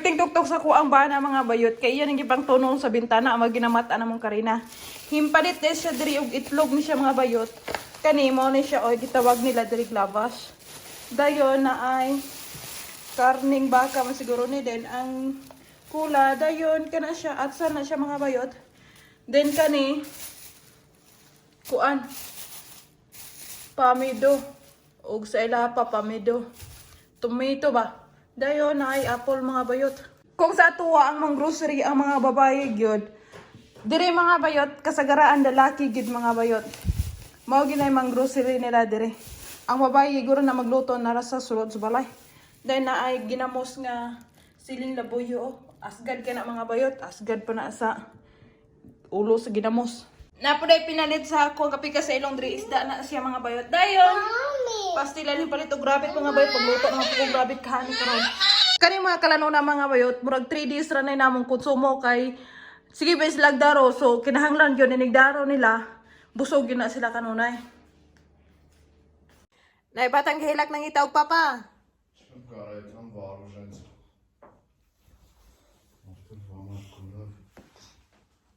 Perting tuktok sa kuang bana, mga bayot, kay iyan ang gipang tunong sa bintana ang ginamata namong Karina. Himpalit din siya diri og itlog ni siya, mga bayot. Kani mo ni siya oy gitawag nila diri lavas. Dayon na ay karning baka man siguro ni, then ang kula, dayon kana siya at sana siya, mga bayot. Then kani kuan pamido ug sa ila pa pamido. Tomato ba? Dayon na ay apple, mga bayot. Kung sa tuwa ang mga grocery ang mga babae gyud. Dire, mga bayot, kasagaraan lalaki gyud, mga bayot. Mao ginay mang grocery nila dire. Ang babae guro na magluto na ra sa sulod sa balay. Dahil na ay ginamos nga siling labuyo. Oh. Asgad ka na, mga bayot, asgad pa na sa ulo sa ginamos. Napuday pinalit sa ako ang kapika sa ilong diri, isda na siya, mga bayot. Dayon. Pastilan yung palit og rabbit, mga bayot, pagluto naman po kong rabbit kahani karon. Kani mga kalanuna, mga bayot, murag 3 days ra na namong konsumo kay sige ba sila daro, so kinahanglan gyud inigdaro nila, busog gyud na sila kanunay. Nay batang gihilak nang itaw papa.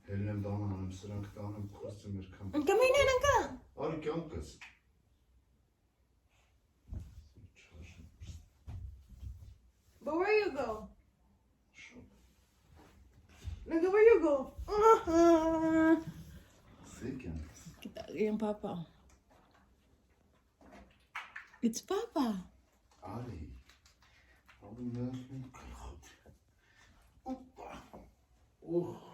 Հելնեմ տանը անեմ, սրանք տանեմ, քուրսը մեր կամ։ Ang kamay na lang ka. Արի կյանքս։ But where you go? Nag where you go? Սե կյանքս։ Kita yung papa. Oh. It's papa. Արի։ Արի ներսում գլխոց։ Օպա։ Օհ։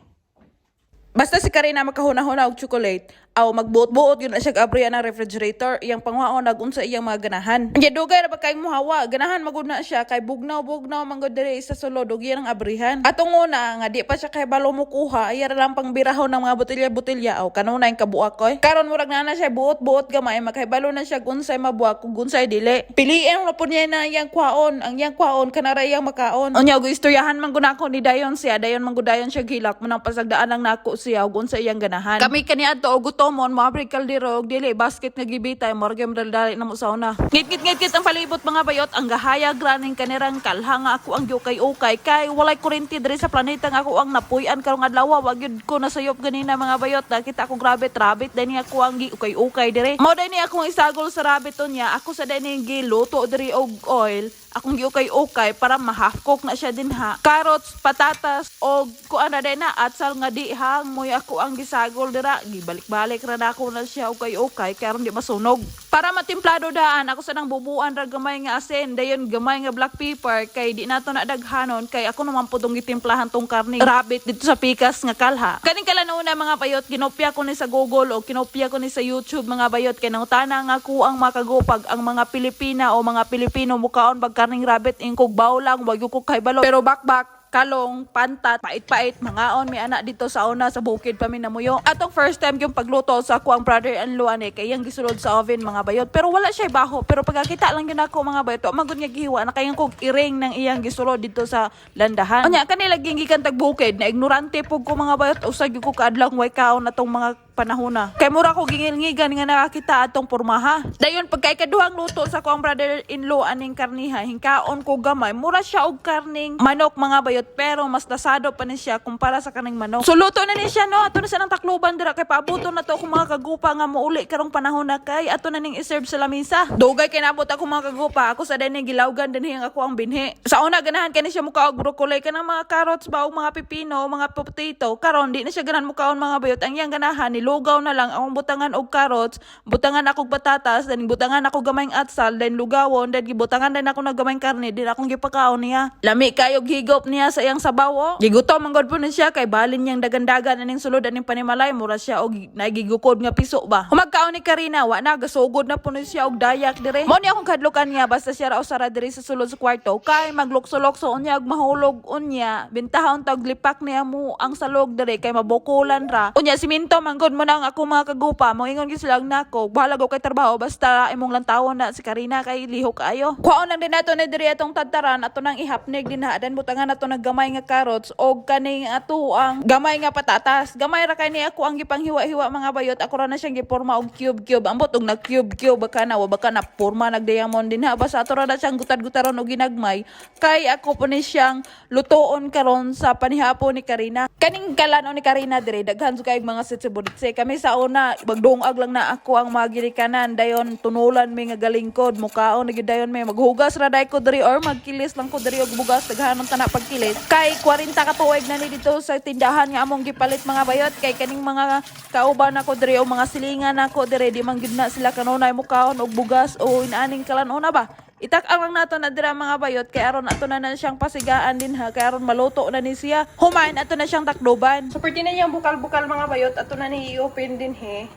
Basta si Karina makahuna-huna og chocolate, aw magbuot-buot yun na siya abriya ng refrigerator, iyang pangwaon nag unsa iyang mga ganahan. Nya dugay ra ba kay muhawa, ganahan magud na siya kay bugnaw-bugnaw man gud diri sa sulod ug iyang abrihan. Atong una nga di pa siya kay balo mo kuha, iya ra lang pangbirahon ng mga botelya-botelya aw kanunay kabuak koy. Karon murag na na siya buot-buot gamay, makahibalo na siya unsay mabuak ug unsay dili. Piliin na po niya na iyang kwaon, ang iyang kwaon kanara iyang makaon. Unya og istoryahan man gud nako ni dayon siya, dayon man gud dayon siya gilak mo nang pasagdaan lang nako siya ug unsa iyang ganahan. Kami kani adto og gutomon, moabri kaldero og dili basket nga gibitay, murag gyud dali na mo sa una. Ngit ngit ngit ngit ang palibot, mga bayot, ang gahayag raning kanirang kalha nga ako ang giukay-ukay kay walay kuryente diri sa planeta nga ako ang napuy-an karong adlaw, wa gyud ko nasayop ganina, mga bayot. Nakita ko grabe rabbit dani ako ang giukay-ukay diri. Mao dani akong isagol sa rabbit niya, ako sa dani giluto diri og oil, akong giukay-ukay para ma-half cook na siya din ha. Carrots, patatas, og kuan na din na atsal nga di hang moy ako ang gisagol dira. Gibalik-balik ra na ako na siya ukay-ukay karon di masunog. Para matimplado daan ako sa nang bubuan ra gamay nga asin, dayon gamay nga black pepper kay di nato na daghanon kay ako naman po tong gitimplahan tong karne rabbit dito sa pikas nga kalha. Kaning kalanuna, mga bayot, kinopya ko ni sa Google o kinopya ko ni sa YouTube, mga bayot, kay nangutana nga ko ang makagupag ang mga Pilipina o mga Pilipino mukaon bag karning rabbit, ingkog baw lang wag ko kay balo. Pero bakbak kalong, pantat, pait-pait, mangaon, may anak dito sa una, sa bukid pa mi namuyo. Atong first time yung pagluto sa ako ang brother-in-law ani, kay iyang gisulod sa oven, mga bayot. Pero wala siya baho, pero pagkakita lang yun ako, mga bayot, wa magud nga gihiwa, na kayang kog iring ng iyang gisulod dito sa landahan. Unya, kanila gikan tag bukid, na ignorante pug ko, mga bayot, usag gyud ko kaadlong way kaon na tong mga panahona. Kay mura ko gingil-ngigan nga nakakita atong pormaha. Dayon pagka ikaduhang luto sa ko ang brother-in-law aning karniha, hingkaon ko gamay, mura siya og karning manok, mga bayot, pero mas lasado pa ni siya kumpara sa kaning manok. So luto na ni siya no, ato na siya ng takluban dira kay paabuto na to akong mga kagupa nga muuli karong panahon na kay ato na ning iserve sa lamisa. Dugay kay nabot ako, mga kagupa, ako sa dinhi gilawgan dinhi ang ako ang binhi. Sa una ganahan kani siya muka og broccoli kanang mga carrots ba o mga pipino o mga potato. Karon di na siya ganahan mukaon, mga bayot. Ang iyang ganahan ni lugaw na lang, akong butangan og carrots, butangan ako og patatas, then butangan ako gamayng atsal, then lugawon, then gibutangan din ako ng gamayng karne, din akong gipakaon niya. Lami kayo higop niya sa iyang sabaw oh. Gigutom man gud po ni siya kay balin niyang dagandagan aning sulod aning panimalay, mura siya og nagigukod nga piso ba. Humagkaon ni Karina, wa na gasugod na po ni siya og dayak dire. Mo ni akong kadlukan niya basta siya ra usara diri sa sulod sa kwarto kay maglukso-lokso unya og mahulog unya, bintahon tag lipak niya mo ang salog dire kay mabukulan ra. Unya siminto man gud mo na ang ako mga kagupa, moingon gyud sila nako, bahala ko kay trabaho basta imong lantawon na si Karina kay lihok kaayo. Kuhaon lang din nato na diri atong tadtaran ato nang ihapnig din ha, dan butangan nato ng gamay nga carrots og kaning ato ang gamay nga patatas. Gamay ra kay ni ako ang gipanghiwa-hiwa, mga bayot. Ako ra na siyang giporma og cube cube. Ambot og nag cube cube baka na wa baka na porma nag diamond din ha. Basta ato ra na siyang gutad-gutaron og ginagmay kay ako po ni siyang lutoon karon sa panihapon ni Karina. Kaning kalano ni Karina dire daghan jud kay mga sitsi. Kami sa una magdungag lang na ako ang mga ginikanan, dayon tunulan mi nga galingkod mukaon na gyud, dayon may maghugas ra day ko diri or magkilis lang ko diri og bugas, daghan ang tana pagkilis. Kay 40 ka tuig na ni dito sa tindahan nga among gipalit, mga bayot, kay kaning mga kauban nako diri o mga silingan nako diri di man gyud na sila kanunay mukaon og bugas o inaaning kalan-ona ba. Itak-ang lang nato na dira, mga bayot, kay aron ato na na siyang pasigaan din ha, kay aron maluto na ni siya. Humain ato na siyang takduban. So perti na niyang bukal-bukal, mga bayot, ato na ni i-open din he.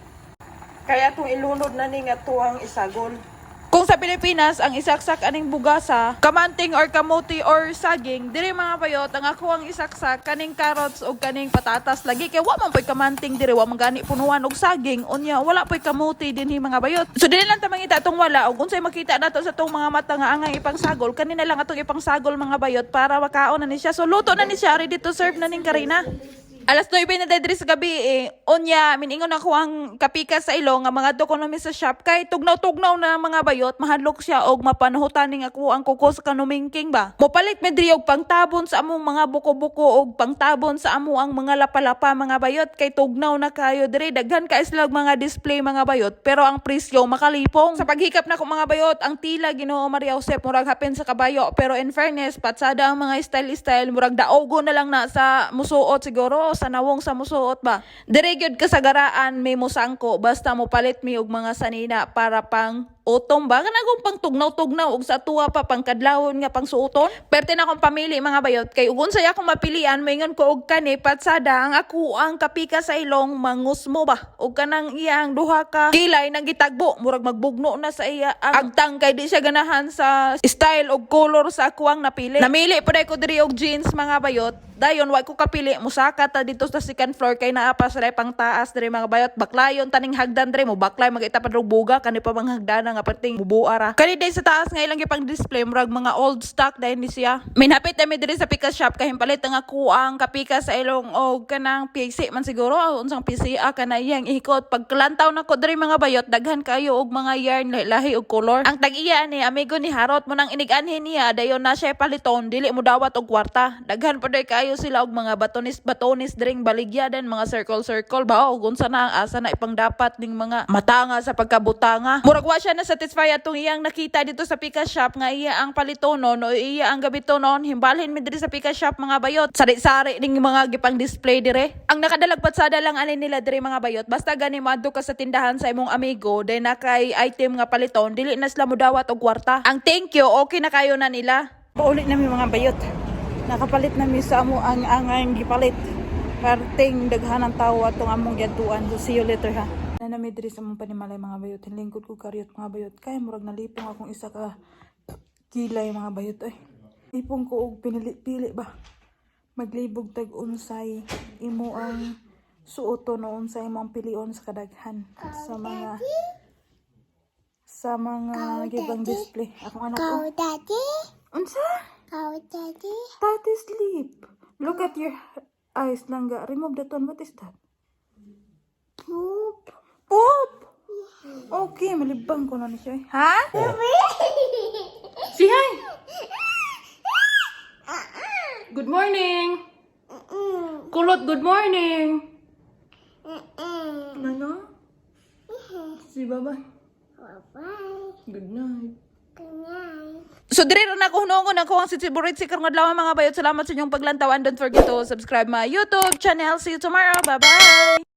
Kaya atong ilunod na ni nga tuang isagol. Kung sa Pilipinas, ang isaksak aning bugasa, kamanting or kamuti or saging, diri, mga bayot, ang ako ang isaksak kaning carrots o kaning patatas lagi kay wa man po'y kamanting diri, wa man gani punuan og saging, unya wala po'y kamuti dinhi, mga bayot. So dili lang ta mangita atong wala og unsay makita nato sa atong mga mata nga angay ipangsagol, kanina lang atong ipangsagol, mga bayot, para makaon na ni siya. So luto na ni siya, ready to serve na ning Karina. Alas 9 na diri sa gabi eh. Unya, miningon ako ang kapika sa ilong nga mga ko sa shop kay tugnaw-tugnaw na, mga bayot, mahadlok siya og mapanuhutan ning ako ang kuko sa kanumingking ba. Mopalit mi diri og pangtabon sa among mga buko-buko og pangtabon sa amo ang mga lapalapa, mga bayot, kay tugnaw na kayo diri. Daghan kay sila og mga display, mga bayot, pero ang presyo makalipong. Sa paghikap na ko, mga bayot, ang tila Ginoo Maria Josep murag hapin sa kabayo, pero in fairness patsada ang mga style-style, murag daogo na lang na sa musuot siguro sa nawong sa musuot ba. Dire gyud kasagaraan may musangko basta mo palit mi og mga sanina para pang autumn ba, kanang pang tugnaw-tugnaw ug sa tuwa pa pang kadlawon nga pang suoton. Perte na akong pamili, mga bayot, kay ug unsay akong mapilian maingon ko og kani patsada ang ako ang kapika sa ilong mangusmo ba ug kanang iyang duha ka kilay nang gitagbo murag magbugno na sa iya ang agtang kay di siya ganahan sa style og color sa ako ang napili. Namili pa ko diri og jeans, mga bayot. Dayon wa ko kapili, musaka ta dito sa second floor kay naa pa sa pang taas diri, mga bayot. Baklayon taning hagdan diri, mo baklay magita pa buga kani pa mga hagdana nga perting bubuara. Kani day sa taas nga ilang gipang display murag mga old stock dahil ni siya. Minhapit mi diri sa Pika Shop kay palit ang ako ang kapika sa ilong og kanang PC man siguro o unsang PCA kana iyang ihikot. Pagkalantaw nako diri, mga bayot, daghan kayo og mga yarn lahi og color. Ang tag-iya ni amigo ni Harot mo nang inig-anhin niya, dayon na siya paliton, dili mo dawat og kwarta. Daghan pa day kayo sila og mga batonis batonis diring baligya den mga circle circle ba og unsa na ang asa na ipangdapat ning mga matanga sa pagkabutanga. Murag wa siya na satisfy atong iyang nakita dito sa Pika Shop nga iya ang palitonon o iya ang gabitonon. Himbalhin mi diri sa Pika Shop, mga bayot. Sari-sari ning mga gipang display dire. Ang nakadalag patsada lang ani nila diri, mga bayot. Basta gani moadto ka sa tindahan sa imong amigo, day na kay item nga paliton, dili na sila modawat og kwarta. Ang thank you, okay na kayo na nila. Paulit nami, mga bayot. Nakapalit nami sa amo ang angay gipalit. Perting daghan ang tao atong among giadtuan. So see you later ha. Na nami diri sa among panimalay, mga bayot. Lingkod ko karyot, mga bayot. Kay murag nalipong akong isa ka kilay, mga bayot ay. Lipong ko og pinili-pili ba. Maglibog tag unsay imo ang suoton o unsay imo ang pilion sa kadaghan sa mga gibang display. Akong anak Go, ko. Daddy. Unsa? Go, Daddy. Tati sleep. Look at your eyes, Langga. Remove that one. What is that? Poop. Poop! Okay, malibang ko na ni siya eh. Ha? Say hi! Good morning! Kulot, good morning! Ano? Si Baba. Bye-bye. Good night. Good night. So dire ra na ko hunongon ako ang sisiburit si karong adlaw, mga bayot. Salamat sa inyong paglantaw and don't forget to subscribe my YouTube channel. See you tomorrow. Bye bye.